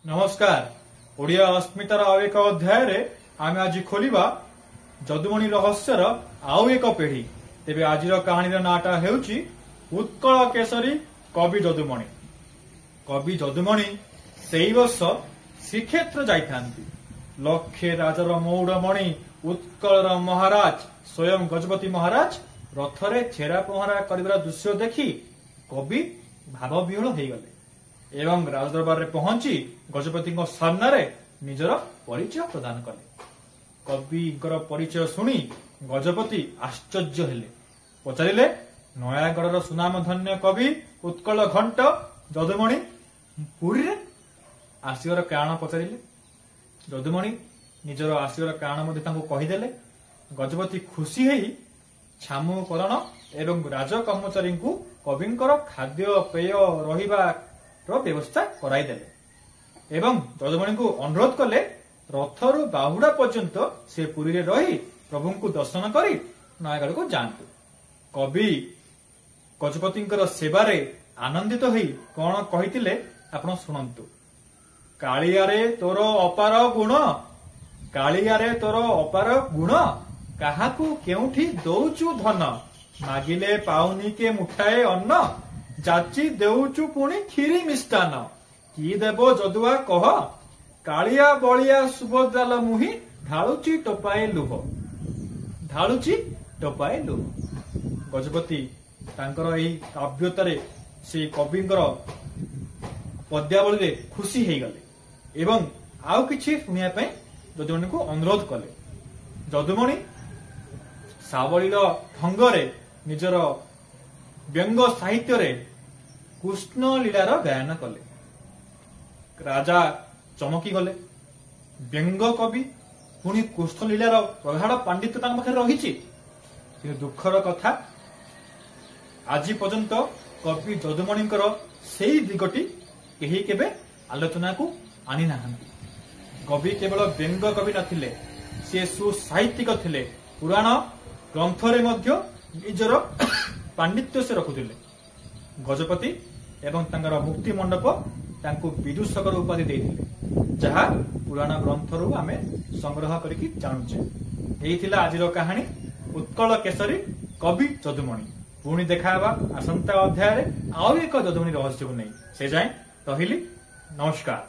ନମସ୍କାର। ଓଡ଼ିଆ ଅସ୍ମିତାର ଆଉ ଏକ ଅଧ୍ୟାୟରେ ଆମେ ଆଜି ଖୋଲିବା ଯଦୁମଣି ରହସ୍ୟର ଆଉ ଏକ ପିଢି। ତେବେ ଆଜିର କାହାଣୀର ନାଁଟା ହେଉଛି ଉତ୍କଳ କେଶରୀ କବି ଯଦୁମଣି। କବି ଯଦୁମଣି ସେଇ ବର୍ଷ ଶ୍ରୀକ୍ଷେତ୍ର ଯାଇଥାନ୍ତି। ଲକ୍ଷେ ରାଜର ମଉଡମଣି ଉତ୍କଳର ମହାରାଜ ସ୍ୱୟଂ ଗଜପତି ମହାରାଜ ରଥରେ ଛେରା ପହଁରା କରିବାର ଦୃଶ୍ୟ ଦେଖି କବି ଭାବବିହ୍ୱଳ ହେଇଗଲେ ଏବଂ ରାଜଦରବାରରେ ପହଞ୍ଚି ଗଜପତିଙ୍କ ସାମ୍ନାରେ ନିଜର ପରିଚୟ ପ୍ରଦାନ କଲେ। କବିଙ୍କର ପରିଚୟ ଶୁଣି ଗଜପତି ଆଶ୍ଚର୍ଯ୍ୟ ହେଲେ। ପଚାରିଲେ, ନୟାଗଡ଼ର ସୁନାମଧନ୍ୟ କବି ଉତ୍କଳ ଘଣ୍ଟ ଯଦୁମଣି ପୁରୀରେ ଆସିବାର କାରଣ ପଚାରିଲେ। ଯଦୁମଣି ନିଜର ଆସିବାର କାରଣ ମଧ୍ୟ ତାଙ୍କୁ କହିଦେଲେ। ଗଜପତି ଖୁସି ହେଇ ଛାମୁ କରଣ ଏବଂ ରାଜ କର୍ମଚାରୀଙ୍କୁ କବିଙ୍କର ଖାଦ୍ୟ ପେୟ ରହିବାର ବ୍ୟବସ୍ଥା କରାଇଦେଲେ ଏବଂ ଯଦୁମଣିଙ୍କୁ ଅନୁରୋଧ କଲେ ରଥରୁ ବାହୁଡ଼ା ପର୍ଯ୍ୟନ୍ତ ସେ ପୁରୀରେ ରହି ପ୍ରଭୁଙ୍କୁ ଦର୍ଶନ କରି ନୟାଗଡ଼କୁ ଯାଆନ୍ତୁ। କବି ଗଜପତିଙ୍କର ସେବାରେ ଆନନ୍ଦିତ ହୋଇ କଣ କହିଥିଲେ ଆପଣ ଶୁଣନ୍ତୁ। କାଳିଆରେ ତୋର ଅପାର ଗୁଣ, କାଳିଆରେ ତୋର ଅପାର ଗୁଣ, କାହାକୁ କେଉଁଠି ଦଉଚୁ ଧନ, ମାଗିଲେ ପାଉନି କେ ମୁଠାଏ ଅନ୍ନ, ଯାଚି ଦେଉଚୁ ପୁଣି କ୍ଷୀରି ମିଷ୍ଟାନ୍ନ, କି ଦେବ ଯଦୁଆ କହ, କାଳିଆ ବଳିଆ ସୁଭଦ୍ରାଲ ମୁହିଁ ଢାଳୁଚି ଟୋପାଏ ଲୁହ, ଢାଳୁଚି ଟୋପାଏ ଲୁହ। ଗଜପତି ତାଙ୍କର ଏହି କାବ୍ୟତାରେ ସେ କବିଙ୍କର ପଦ୍ୟାବଳୀରେ ଖୁସି ହେଇଗଲେ ଏବଂ ଆଉ କିଛି ଶୁଣିବା ପାଇଁ ଯଦୁମଣିଙ୍କୁ ଅନୁରୋଧ କଲେ। ଯଦୁମଣି ସାବଳୀଳ ଢଙ୍ଗରେ ନିଜର ବ୍ୟଙ୍ଗ ସାହିତ୍ୟରେ କୃଷ୍ଣ ଲୀଳାର ଗାୟନ କଲେ। ରାଜା ଚମକି ଗଲେ। ବ୍ୟଙ୍ଗ କବି ପୁଣି କୃଷ୍ଣ ଲୀଳାର ପ୍ରଗାଢ ପାଣ୍ଡିତ୍ୟ ତାଙ୍କ ପାଖରେ ରହିଛି। କିନ୍ତୁ ଦୁଃଖର କଥା, ଆଜି ପର୍ଯ୍ୟନ୍ତ କବି ଯଦୁମଣିଙ୍କର ସେଇ ଦିଗଟି କେହି କେବେ ଆଲୋଚନାକୁ ଆଣି ନାହାନ୍ତି। କବି କେବଳ ବ୍ୟଙ୍ଗ କବି ନଥିଲେ, ସିଏ ସୁସାହିତ୍ୟିକ ଥିଲେ। ପୁରାଣ ଗ୍ରନ୍ଥରେ ମଧ୍ୟ ନିଜର ପାଣ୍ଡିତ୍ୟ ସେ ରଖୁଥିଲେ। ଗଜପତି ଏବଂ ତାଙ୍କର ମୁକ୍ତି ମଣ୍ଡପ ତାଙ୍କୁ ବିଦୂଷକର ଉପାଧି ଦେଇଥିଲେ, ଯାହା ପୁରାଣ ଗ୍ରନ୍ଥରୁ ଆମେ ସଂଗ୍ରହ କରିକି ଜାଣୁଛେ। ଏଇ ଥିଲା ଆଜିର କାହାଣୀ ଉତ୍କଳ କେଶରୀ କବି ଯଦୁମଣି। ପୁଣି ଦେଖାହେବା ଆସନ୍ତା ଅଧ୍ୟାୟରେ ଆଉ ଏକ ଯଦୁମଣି ରହସ୍ୟକୁ ନେଇ। ସେ ଯାଏଁ ରହିଲି, ନମସ୍କାର।